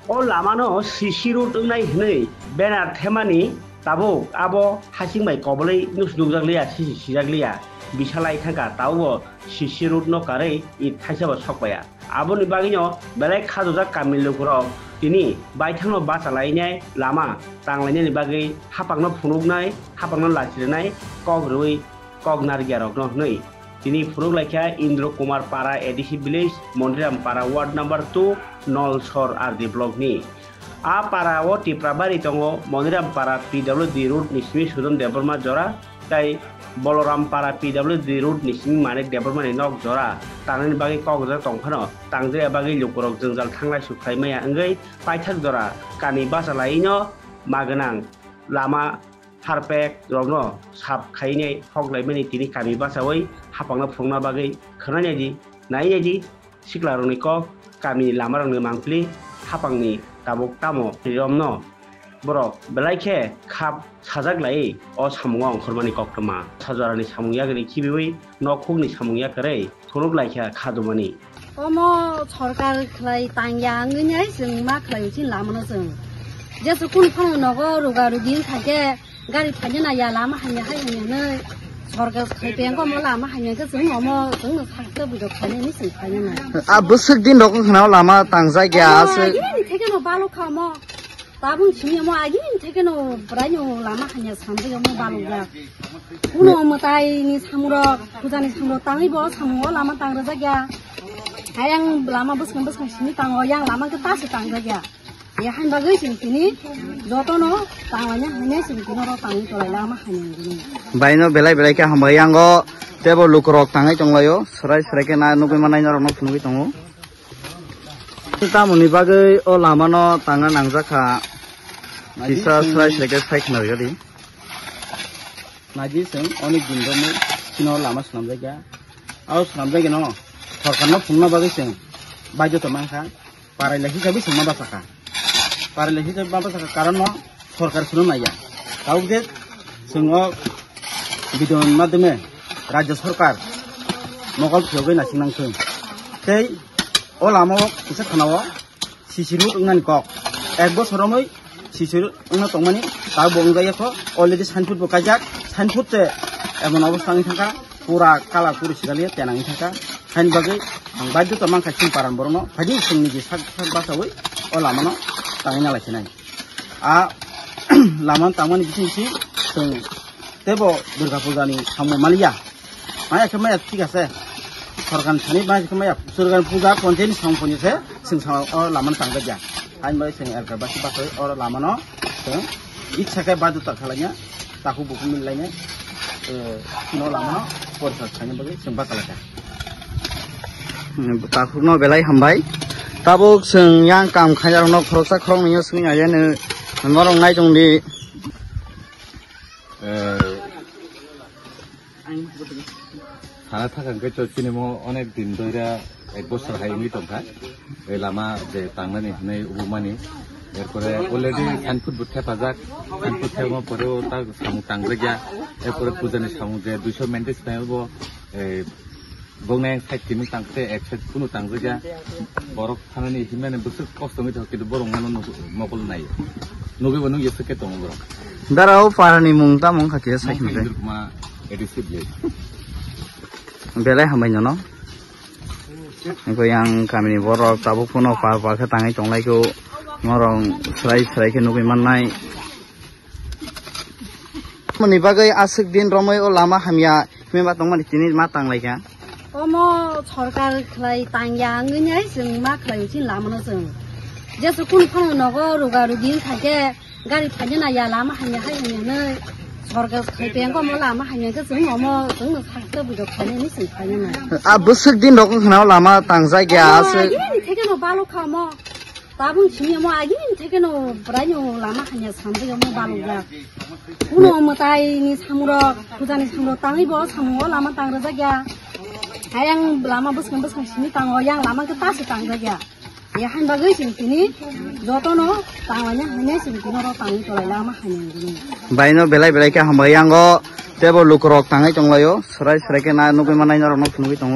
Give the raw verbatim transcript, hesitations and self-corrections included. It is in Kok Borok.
O lamano C C road wngnai hwnwi banner themani tabuk abo hasing bai kobolwi nukjakliya, sisi sijakliya, bisa lai thangkha, tabukbo C C road no karwi it thaisa bo sokpaiya. Aboni bagwino belai khajojak kami lukurok tini baithangno bacha lainai lama tanglainani bagwi hapangno phunuknai, hapangno lachirinai kok rwui kok narwkya rokno hwnwi tini phunuk laikha Indra Kumar Para A D C village, Mondiram Para ward number two, Nolsor R D block ni. A para o Tipra bari tongo, Mondiram Para P W D road ni simi Sudan Debbarma jora, tai Boloram Para P W D road ni simi Manik Debbarma ni nok jora tangnani bagwi kok rwjak tongphano, tangjakya bagwi lukurok jwngjal thanglai sukhlai maya wngwi paithak jora kami bacha laino ma gwnang lama harpek rokno sap khainai hok laimani tini kami bachaui hapangno phunukna bagwi khwnai naidi, nai naidi, sikla rokni kok, kami ni lama rokni mangpili, hapangni tabuk tamo romno borok belai khe khap sajak lai o samungo ongkhormani koktwma. Sajorani samung yagri khibiui nokhungni samung yakarwi phunuk laikha khajumani. Omo sorkar khlai tangya wngwi nai chwng ma khlai uchin lamano chwng. Jesu kunu phano nogo ruga rugi wngkha khe gari phaina naiya lama hanya hai hanya nai. Sorkar khlai pengko omo lama hanya khe chwng omo chwngno sakta bujok khlainani chwng khlainani. A bwswk din rok wngkha na o lama tangjak ya aswk. Agini ni theke no balok kha omo. Tabung simi omo agini theke no bwrai no lama hanya samjak omo balok jak. Kuno mwtai ni samurok, puja ni samurok tangwi bo samungo lama tang rwjak ya. Ayang lama bwskang bwskang simi tango, yang lama khe ta se tangjak ya. Ya han bagwi sing tini joto no tanglaina hanya sing tini oro tangwi tolai lama hanya gini. Baino belai belai khe hambai yango tebo lukurok tangwi tonglaio, srai srai khe na nugwi manai norok no phunugwi tongo. Tamoni bagwi o lama no tangna nangjak kha. Kisa srai srai khe sai khna rwgadi. Naidi chwng onek din romwi chini o lama swnamjakya. Abo swnamjakya no sorkar no phunukna bagwi chwng baidhota mankha. Paraila hisabe chwng ma bachakha. Paraila hisabe ma bachakha karon no sorkar chwngno naiya. Tabuk je chwng o bidon madhyome rajya sorkar mokol phiyogwi naising nangthwng. Tei o lama o kisa khana o C C road wngnani kok. Ek bosor romwi C C road wngna tongmani, tabuk bo wngjak yakho, already signboard bo kaijak, signboard se emon obostha wngwi thangkha, pura kala kuri sijakliya, tenang wngwi thangkha. Haini bagwi ang baidhota mankha chini paran borokno, phaidi chwng niji sak sak bachaui o lamano tangwi nalai khenai. A lamano tangmani bising si chwng teibo Durga Puja ni samung maliya. Maya khe maya thik ase. Sorkar ni thani maya khe maya. Sorkar ni puja, ponchayat ni samung ponyo se, chwng samung o lama no tang jak ya. Haini bagwi chwng L K basi bathai o lama no chwng itsa khe badu ta khalai ya. Takhuk bukhuk mil lai ya. Eh, no lama no porisa khaina bagwi chwng basa lai kha. Hmm, takhuk no belai hambai. Tabuk chwng yang kam khaina rok no khoroksa khoroknwi no swngwi nai ya no. Norok nai tong di. Eh, Thana thaka hwnkhe to chini mo onek din doira ek bosor hai wngwi tongkha. Ei lama je tangnani hwnwi ubumani. Erpore already signboard bo thepajak. Signboard thepma pore o ta samung tangjakya. Erpore pujani samung je duiso maintenance nai bo, eh, Boknai side tini tangkhe ek side kunu tangjakya. Borok thanani himnani bwswk kosto wngwi tongkha, kintu borok mano nuk-, mokol nai. Nugwi bo nukya swk khe tongo borok. Dara o parani mung tamo wngkha khe sai Mungkha hwnwi. Indra Kumar, A D C village. Belai hambai nono. Eko yang kamini borok tabuk phano par par khe tangwi tonglaikho. Norok swrai swrai khe nugwi mannai. Moni bagwi aswk din romwi o lama hamya himwi ma tongmani tini ma tanglaikha. Omo sorkar khlai tangya wngwi nai chwng ma khlai uchin lama no chwng. Jesu kunu phano nogo ruga rugi wngkha khe gari phaina naiya lama hamya hai hamya hwnwi sorkar khlai pengko omo lama hamya khe chwng omo chwngno sakta bujok khlainani chwng khlainani. A bwswk din rok wngkha na o lama tangjak ya aswk. Agini theke no balok kha omo. Tabung simi omo agini theke no bwrai no lama hanya samjak omo balok jak. Kuno mwtai ni samurok, puja ni samurok tangwi bo samungo lama tang rwjak ya. Hayang lama bwskang bwskang simi tango, yang lama khe ta se tangjak ya. Ya han bagwi sing tini joto no tanglaina hanya sing tini oro tangwi tolai lama hanya gini. Baino belai belai khe hambai yango tebo lukurok tangwi tonglaio, swrai swrai khe na nugwi manai norok no phunugwi tongo.